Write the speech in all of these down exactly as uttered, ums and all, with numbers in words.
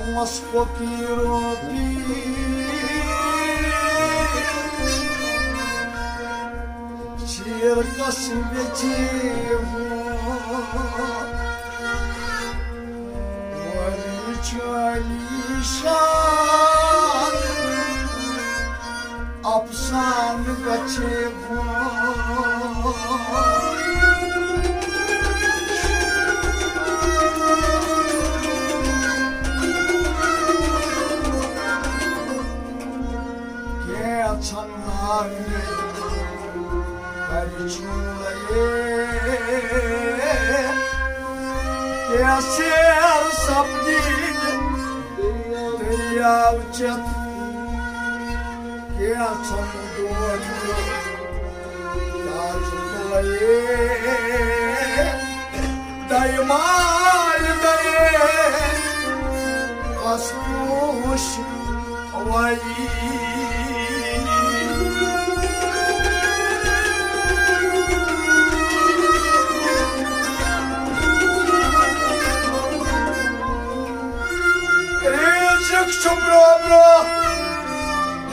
مس فقیروں پیر، شیر قسم چیہوں، ولی چالی شان، افسان گچھے کینٛژھن ناوِ کرِ چوٗلہٕ کینٛہہ سیر سپدی دٔریاو چٮ۪تھ۔ کینٛژھن دۄہن تاج پلے دایمال دے کس پوش وائی۔ رزق چھُ برٛونٛہہ برٛونٛہہ،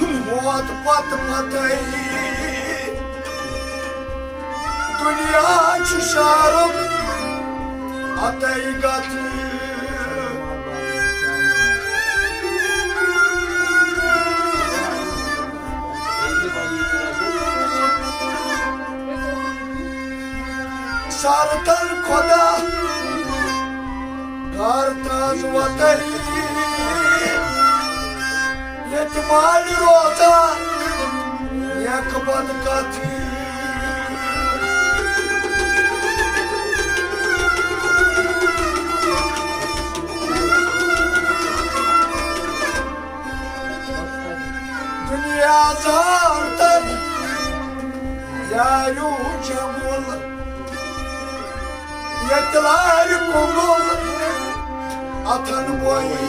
موت پتہٕ پتَے۔ دُنیا چھُ شعرُک اَتَے گَتھ۔ شرطن خدا کر تاز وطنی، ییٚتہِ مالہِ روزان یک بد کتھ۔ دنیا زانتن یاریو جمل، یتلار کمل اتن بوئی۔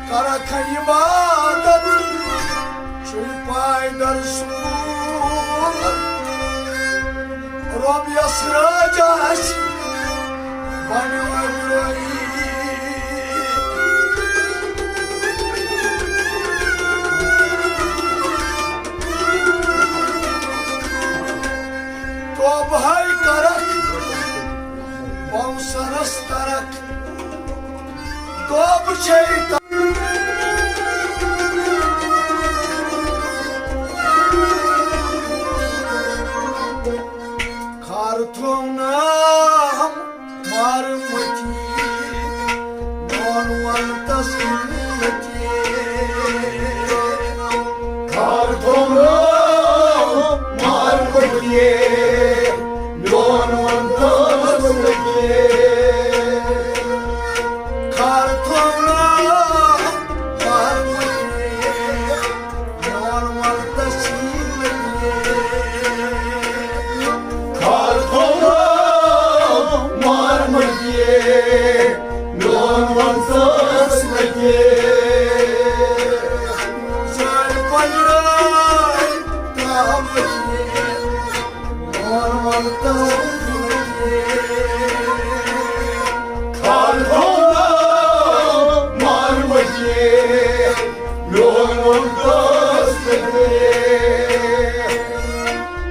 کرکھ عبادت چھُے پایدر سوٗل۔ رۄب یس رٲج آسہِ، بنیو أمۍ رٲیی۔ توبہٕ ہاے کرکھ، بونسرس ترکھ۔ خار تھوو نام مار متی، میون ون تسلیم متی۔ خار تھوو نام مار متی، میون ون تسلیم متی۔ خار تھوو نام مار متی، میون ول تسلیم متی۔ خار تھوو نام مار متی، میون ون تسلیم متی۔ زال پنجرے تام متی۔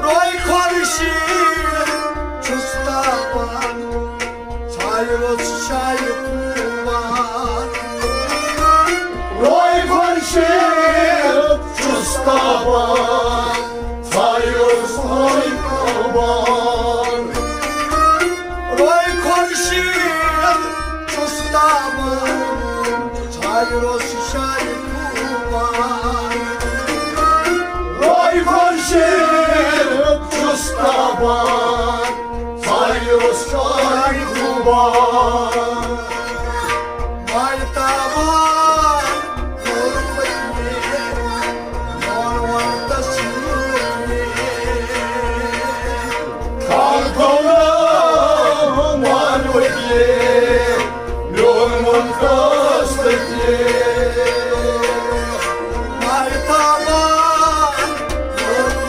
روے خورشید چھُس تاپان، سایرس شاہ قربان۔ روے خورشید چھُس تاپان، سایرس شاہ قربان۔ روے خورشید چھُس تاپان، سایرس شاہ قربان۔ روے خورشید چھُس تاپان، سایرس شاہ قربان۔ ماے تاوان، نور پتنی، نور ون تسلیم۔ خار تھوو نام مار متی، میون ون تسلیم متی۔ ماے تاوان، نور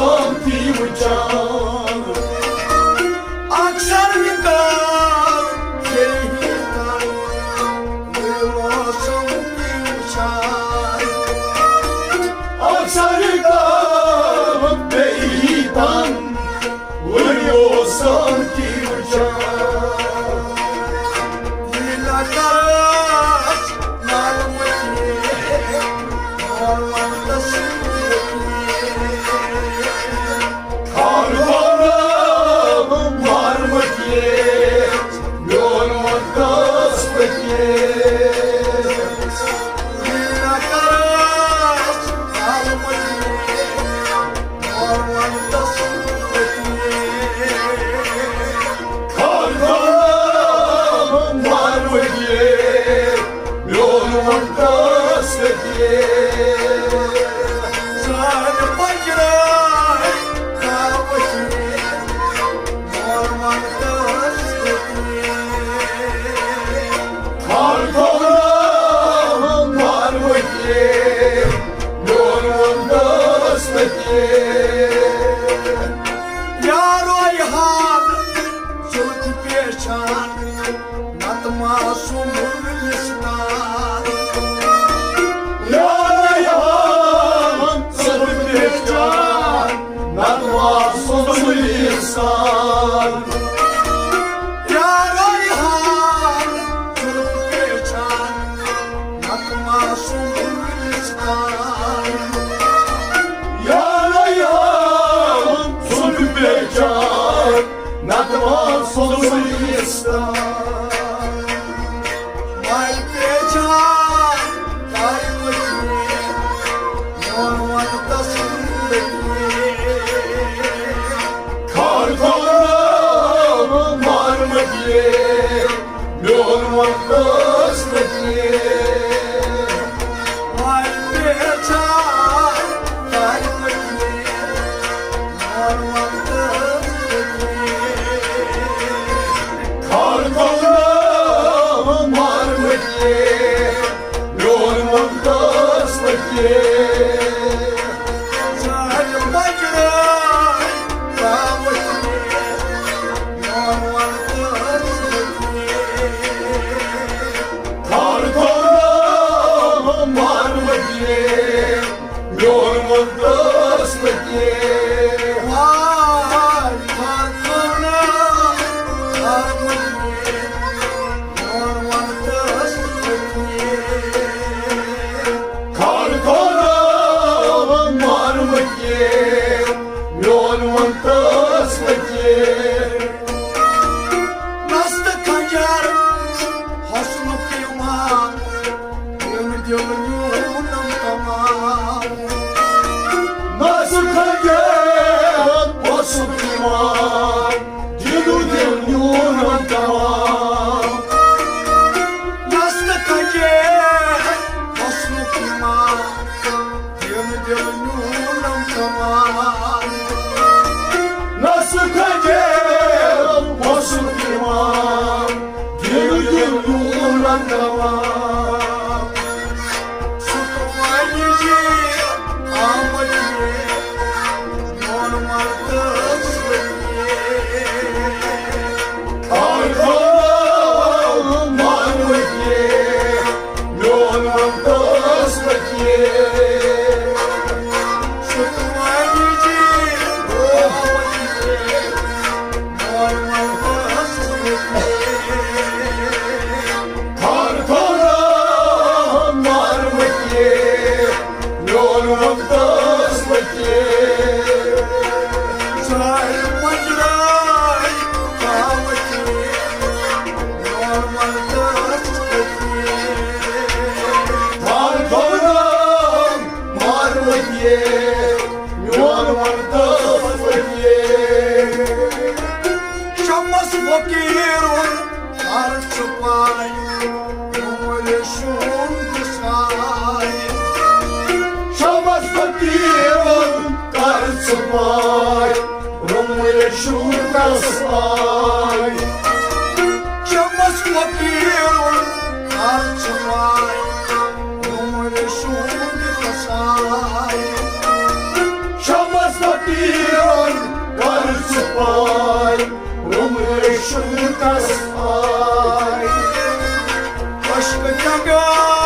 تہِ وٕچھان۔ اکثر نِکاح ییٚلہِ ہی کَرو، دِل اوسُم تہِ وٕچھان۔ اکثر نِکاح بیٚیہِ ہی تَن، وٕنہِ اوسُم تہِ وٕچھان۔ ییٚلہِ نہ کَرَس نالہٕ مٔتھِتھ، یارو یہِ حال ژوٚٹ پیچھان، نتہٕ ما سُمبلستان۔ یارو یہِ حال ژوٚٹ پیچھان، نتہٕ ما سُمبلستان۔ یارو یہِ حال ژوٚٹ پیچھان، نتہٕ ما سُمبلستان۔ یارو یہِ حال ژوٚٹ پیچھان، نتہٕ ما سُمبلستان۔ ماے پیچھان، تاے مٔشیٖد، میون وَن تسُنٛد لٔکیٖر۔ کھار کھولناو مارمٔتیے، میون وَن تسُنٛد لٔکیٖر۔ ماے پیچھان، تاے مٔشیٖد، میون وَن تسُنٛد لٔکیٖر۔ کھار کھولناو مارمٔتیے، میون وَن تسُنٛد لٔکیٖر۔ زہر پکڑے راوتھ میون وَن تسُنٛد لٔکیٖر۔ کھار کھولناو مارمٔتیے، میون وَن تسُنٛد لٔکیٖر۔ واے، کھار کھولناو مارمٔتیے، میون وَن تسُنٛد لٔکیٖر۔ کھار کھولناو مارمٔتیے، میون وَن تسُنٛد لٔکیٖر۔ نستہٕ کھنجر حسنُک یِوان، یِم دِل نیوٗنم تمام۔ نستہٕ کھنجر حسنُک یِوان، دِلو دِل نیوٗنم تمام۔ نستہٕ کھنجر حسنُک یِوان، دِل دِل نیوٗنم تمام۔ نستہٕ کھنجر حسنُک یِوان، دِل دِل نیوٗنم تمام۔ سُہ تُلان یہِ جیٖل آمد یہِ، میون وَن تسُنٛد لٔکیٖر۔ کھار کھولناو مارمٔتیے، میون وَن تسُنٛد لٔکیٖر۔ سُہ تُلان یہِ جیٖل آمد یہِ، میون وَن تسُنٛد لٔکیٖر۔ کھار کھولناو مارمٔتیے، میون وَن تسُنٛد لٔکیٖر۔ زہر پکڑے راوتھ میون وَن تسُنٛد لٔکیٖر۔ کھار کھولناو مارمٔتیے، میون وَن تسُنٛد لٔکیٖر۔ شمس فقیٖرُن کر ژٕ پاے، عمر شوم دِساے۔ شمس فقیٖرُن کر ژٕ پاے، عمر شوم دِساے۔ شمس فقیٖرُن کر ژٕ پاے، عمر شوم دِساے۔ شمس فقیٖر چھُنہٕ تس پاے، عشق کیٛاہ گوٚو۔